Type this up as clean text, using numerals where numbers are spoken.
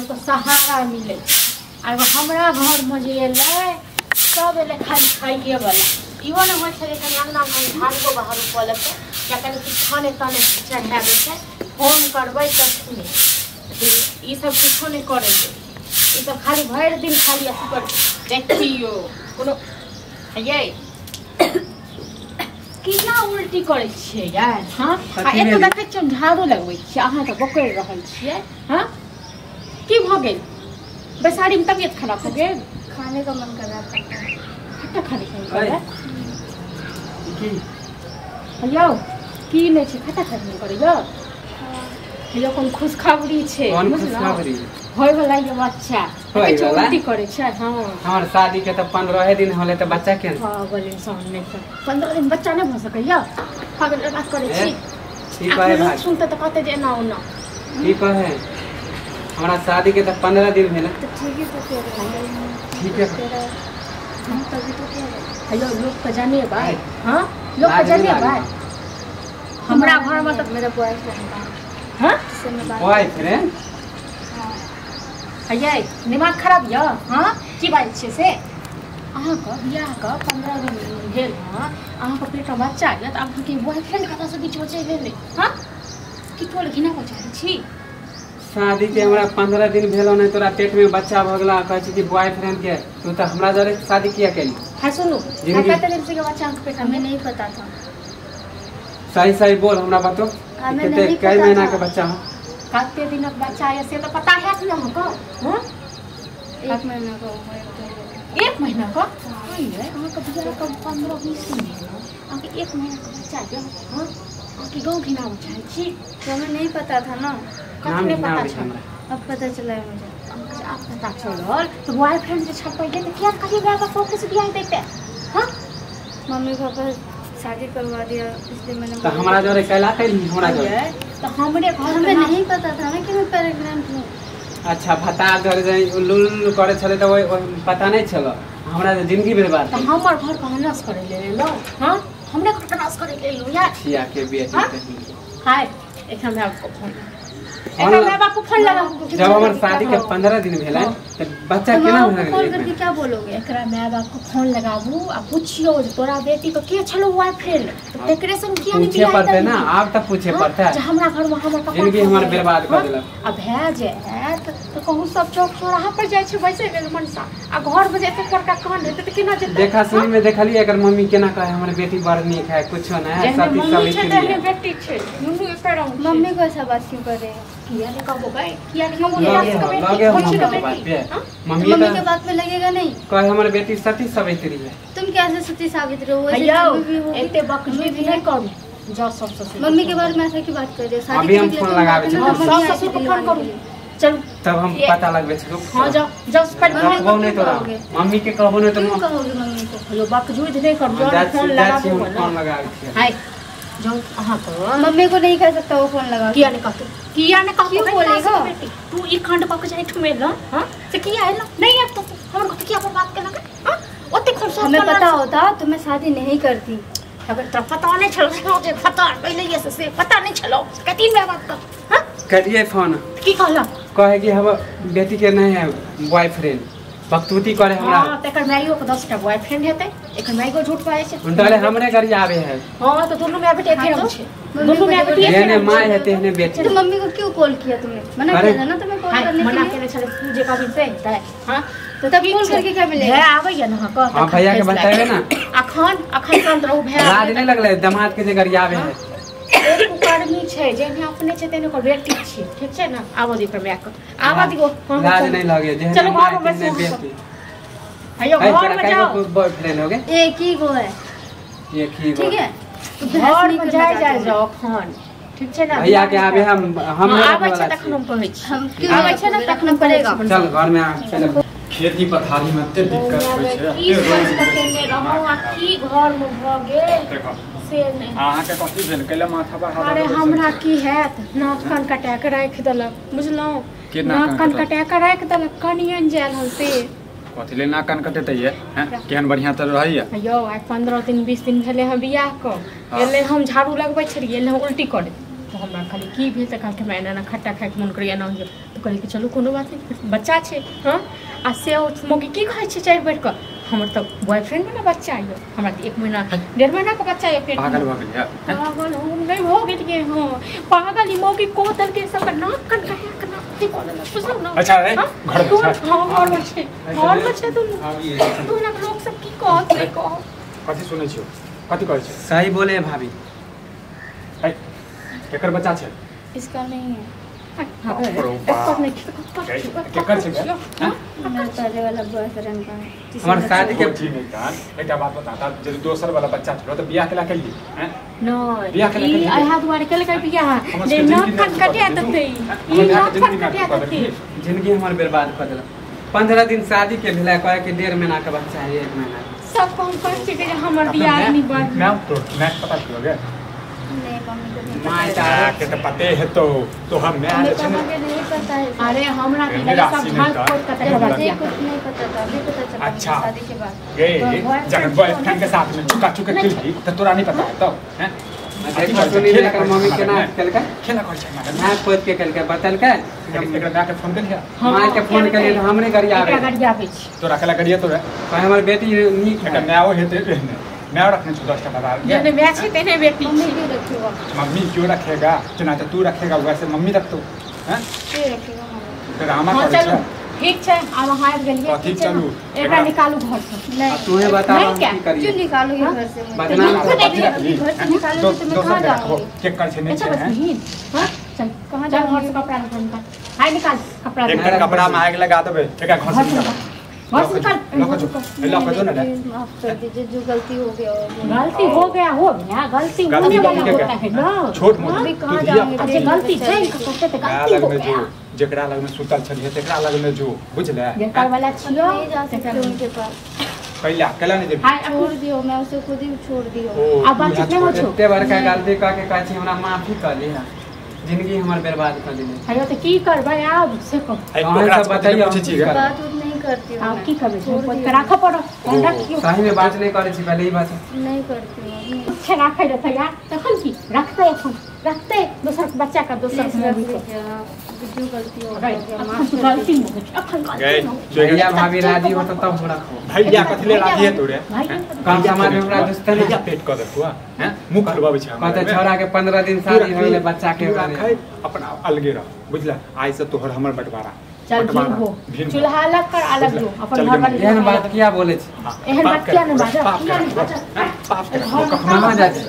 लोकके सहारा मिलै छै। आ एगो हमरा घरमे जे एलै सब एलै खाली खाइएवला। इहो नहि होइ छै जे कनि अङ्गनामे झाड़ूओ बहारू कऽ लेतै या कनि किछु खाने ताने चढ़ा दै छै। फोन करबै तखने। ई सब किछो नहि करै छै, ई सब खाली भरि दिन खाली अथी कर। देखियौ कोनो यै केना उल्टी करै छियै यार। हँ, आ एतऽ देखै छियै हम झाड़ू लगबै छियै, अहाँ तऽ बोकरि रहल छियै। हँ, की भऽ गेल? बैसारीमे तबियत खराब भऽ गेल? खाने का मन कर रहा है। खट्टा खाने का मन कर रहा है? यौ की नहि छै, खट्टा खाने मन करैया? यौ कोन खुशखबरी छै? कोन खुशखबरी? होय वाला ये बच्चा। उल्टी करै छै। हँ, हमर शादी के तऽ 15 दिन होले तऽ बच्चा के पागल इंसान। नहि तऽ 15 दिन बच्चा नहि भऽ सकैया? पागल बात करै छी। की कहै भाई? सुनते तऽ कहते जे एना ओना। की कहै? हमरा शादी के तऽ 15 दिन भेलै। तऽ ठीक है, तो ठीक है तभी तो क्या है लोग के जानेबै। हँ, लोग के जानेबै। हमरा घरमे तऽ मेरा बॉयफ्रेंड था। हाँ, बॉयफ्रेंड? यै दिमाग खराब यऽ? हँ, की बात छै से? अहाँके बियाहके 15 दिन भेल हँ, अहाँके पेटमे बच्चा यऽ, तऽ अहाँके बॉयफ्रेंड कतऽसँ बीचमे चलि एलै? हँ, की टोल घिनाबऽ चाहै छी? शादी के हमरा 15 दिन भेल नहि तोरा पेट में बच्चा भऽ गेला, कहै छी कि बॉयफ्रेंड के। तू तऽ हमरा जरे शादी किया केली? हाँ सुनू, कते दिन से बच्चा अहाँके पेट में? हमें नहीं पता था। सही सही बोल, हमरा बतो कते कई महीना के बच्चा हो? कते दिनक बच्चा है से तऽ पता है कि अहाँके? हँ, 1 महीना का हो। 1 महीना का? अहाँके बियाह के 15-20 दिन भेल, अहाँके 1 महीना के बच्चा यऽ। हँ, अहाँके गाँव घिनाबऽ चाहै छी? तो हमें नहीं पता था ना। कथी नहि पता छल? अब पता चला है मुझे। आब पता चलल तऽ बॉयफ्रेंड जे छपैले तऽ किया कहलियै माय बाप ऑफिस बियाह दैते? हँ, मम्मी पापा शादी करवा दिया इसलिए मैंने। तो हमरा जरे कैला कैली? हमरा जरे तो हमरे घर हमें नहीं पता था ना कि मैं प्रेग्नेंट हूँ। अच्छा, भता जरे जे उल्लू उल्लू करे छले तऽ ओइ पता नहीं छल। हमरा जिंदगी बर्बाद। तऽ हमर घर के नाश करे ले लो। हां, हमरे घर के नाश करे ले लो यार। छिया के बेटी। हाय, एखन मैं आपको फोन, एखन मैं आपको फोन लगा। जब हमर शादी के 15 दिन भेलै तऽ बच्चा केना भऽ गेलै? फोन करके क्या बोलोगे? एकरा माय बाप को फोन लगाबू आ पूछियो जे तोरा बेटी के के छलो बॉयफ्रेंड, तऽ तेकरे संग किया नहीं पूछे पड़ते ना? आब तऽ पूछे पड़ते जे हमरा घर में हमर कपार जिंदगी हमर बर्बाद कर देलक। आ भए जायत तऽ कहूँ सब चौक चौराहा पर जाइ छै वैसे गेल मनसा, आ घर में जे एते बड़का कांड हेतै तऽ केना जेतै? देखा सुनी में देखलियै एकर मम्मी केना कहे हमर बेटी बड़ नीक है, कुछो नहीं है, सब मम्मी छै तेहने बेटी छै, दुनू एके रंग। मम्मी को ऐसा बात क्यों कर रहे हो? किया नहीं कहबो भाई, किया नहीं कहबो? मम्मी मम्मी के बात में लगेगा नहीं। कहे हमर बेटी सती सावित्री है। तुम कैसे सती सावित्री हो? एते बकचोदी नहीं करू। जाओ सब ससुर मम्मी के बारे में ऐसा की बात कर रहे हो? अभी हम फोन लगाबे छी सब ससुर को फोन करू। चलू तब हम पता लगबे छी। हां जाओ जाओ, पहले मम्मी कहबो नहीं तोरा। मम्मी के कहबो नहीं तो कहोगे मम्मी को? यो बकचोदी नहीं करू, जाओ फोन लगाबू। फोन लगाबे छी। हाय जाओ, अहाँ को मम्मी को नहीं कह सकता वो फोन लगा। किया नहीं कहते? किया नहीं कहते? क्यों बोलेगा? तू ई कांड कऽ के जाय ठुमेल। हां से किया एलो नहीं आब तो हमर घर किया बर्बाद केलक? हां, ओते खर्चा हमें पता होता तो मैं शादी नहीं करती। अगर तोरा पता नहीं छलो जे पता पहिले ये से पता नहीं छलो कती में बात कर। हां करिए फोन। की कहला? कहे कि हम बेटी के नहीं है बॉयफ्रेंड, बकतूती करे हमरा। हां, तेकर माइयो के 10 टा बॉयफ्रेंड हेतै, एकर माइयो झूठ बाजै छै। उनटाले हमरे गाड़ी आवे है। हां, तो दोनों माय बेटी एके रंग छै, दोनों माय बेटी एने my है तेहने बेटी। तो मम्मी को क्यों कॉल किया तुमने? मना किया था ना तुम्हें कॉल करने के लिए? मना केने छले, तू जे कहबी से हेतै। हां, तो तब कॉल करके क्या मिलेगा? भैया आबै ना कह। हां, भैया के बताएबे ना। अखन अखन शांत रहू भैया। लाज नहीं लगले दामाद के जे गाड़ी आवे है? एक कुकर्मी छै, जेहने अपने छै तेहने ओकर बेटी छै, ठीक छै ना? आबऽ दियौ ओकर माय के, आबऽ दियौ। लाज नहीं लगे जेहने चलो घर में बेटी। अयो घर में जाओ। बॉयफ्रेंड हो गए? एक ही गो है, एक ही गो। ठीक है, घर में जाय जाय जाओ अखन, ठीक छै ना? भैया के आबे हम आबै छै तखन हम कहै छी। हम क्यों आबै छै ना तखन पड़ेगा। चल घर में आ चल। खेती पथारी में एते दिक्कत होइ छै, की सोच के केने रहौ आ की घर में भऽ गेल से नहि। अहाँके कथी भेल? कैला माथा पर हाथ? अरे हमरा की हैत, नाक कान कटा के राखि देलक बुझलहुँ? नाक कान कटा के राखि देलक, कनियन जायल हन से। कथी ले नाक कान कटेतै ये? हैं, केहन बढ़िया तऽ रहैया। यौ आइ 15 दिन 20 दिन भेलै हँ बियाह के, एलै हम झाड़ू लगबै छलियै, एलै हम उल्टी करे। तऽ हमरा कहली की भेल, तऽ कहलकै हमरा एना एना खट्टा खाइके मोन करैया, एना होइया। तऽ कहलियै कि चलू कोनो बात नहि, बच्चा छै। हँ आ से ओ मौगी की कहै छै चढ़ि बैठ कऽ, हमर तऽ बॉयफ्रेंड वाला बच्चा यऽ, हमरा तऽ 1 महीना 1.5 महीना के बच्चा यऽ पेट में। पागल भऽ गेलियै। पागल हम नहि भऽ गेलियै। हँ पागल ई मौगी को देलकै, सबके नाक कान कटा के नाक की कऽ देलक बुझलहुँ ने। अच्छा रे घर में छै? हँ घर में छै, घर में छै। दुनू लोक सब की कहत नहि कहत। कथी सुनै छियौ, कथी कहै छै? सही बोले भाभी। केकर बच्चा छै? इसका नहीं है। केकर छै? पहले वाला बॉयफ्रेंड का है। हमर शादी के जी नहीं कान एकटा बात बता, जे दोसर वाला बच्चा छलो त बियाह केला केलियै? हैं नहीं बियाह केला ई अहा दुआरे केलकै बियाह जे नाक कान कटिया देतै, ई नाक कान कटिया देतै। जिंदगी हमर बर्बाद कऽ देलक। 15 दिन शादी के भेला, कहे कि 1.5 महीना के बच्चा है, 1 महीना। सब कौन कहै छै कि हमर बियाह नहीं बन। मैं तो मैं पता चल गया नहीं मम्मी को नहीं माय पता। माय के तो पते है तो हम मैं मेरे पापा के नहीं पता है। अरे हमरा के सब झाड़ खोद के मुझे कुछ नहीं पता था, अभी पता चला। अच्छा शादी के बाद गए जब बॉयफ्रेंड के साथ में चुका चुका खेली तो तोरा नहीं पता है तो हैं? देखो सुनी लेकर मम्मी केना केलकै, खेला कर छै माय ना खोद के केलकै, बतलकै। एकरा माय के फोन केलियै? माय के फोन केलियै, हमरे गाड़ी आबै, एकरा गाड़ी आबै छै। तोरा केला गाड़ी तोरा कहे हमर बेटी नीक है। माय ओ हेतै एहने मैं रखने छू 10 टका बार। जेने मैं छै तेने बेटी मम्मी क्यों रखेगा? मम्मी क्यों रखेगा? जना तो तू रखेगा वैसे मम्मी रख तो हैं क्यों रखेगा मम्मी? ड्रामा हां करै चलू छै। ठीक छै, आब अहाँ आबि गेलियै। ठीक चलू एकरा निकालू घर से। नहीं तू ही बता नहीं हम की करिए? क्यों निकालोगे घर से? बदनाम घर से निकालोगे तो मैं कहां जाऊंगी? के कर छै नहीं अच्छा छै बस हैं? नहीं। हां चल कहां चल घर जाऊंगी? से कपड़ा निकाल। हाय निकाल कपड़ा। एक कपड़ा में आग लगा देबे, एकरा घर से निकाल। घर से निकाल। लॉक जो ना माफ कर दीजिए जो गलती हो गया हो। गलती हो गया हो गया, गलती होने वाला होता है ना। छोट मोट अभी कहां जाऊंगी? अच्छा गलती छै कहते त गलती हो गया। जेकरा लग में सुतल छलियै तेकरा लग में जो बुझले जेकर वाला छियो नहीं जा सकते उनके पास। कैला कैला नहीं जेबी? हाय छोड़ दियो, मैं उसे खुद ही छोड़ दियो। अब बात नहीं हो छो। एते बड़का गलती कह के कहै छी हमरा माफी कर लिहा, जिंदगी हमर बर्बाद कर देले। आयो त की करबै आब से कह। अहाँ सब बताइयो पूछै छी बात उत नहीं करती हूं। आब की करबै? छोड़ के राख पड़त। रखियो सही में बात नहीं करै छी, पहले ही बात नहीं करती हूं। अच्छा राखै रहतै यार तखन की रखतै, एखन रखतै दोसर के बच्चा का दोसर के मम्मी के। जो गलती हो गया माफ गलती हो गई अखन गए। भैया भाभी राजी हो तो तब रखो। भैया कथि ले राजी है तोरे? कम समाज में हमरा दुश्मन भैया पेट क देखो हैं मुंह खलबाबै छै हमरा। कहते छोरा के 15 दिन शादी हो गेलै बच्चा के राखै अपन अलगे रह बुझला। आइ से तोहर हमर बंटवारा चल भिन हो, चूल्हा अलग कर अलग जो अपन घर वाले। एहन बात किया बोले छी? एहन बात किया न बाजा, किया न बाजा? पाप कहाँ जा छी?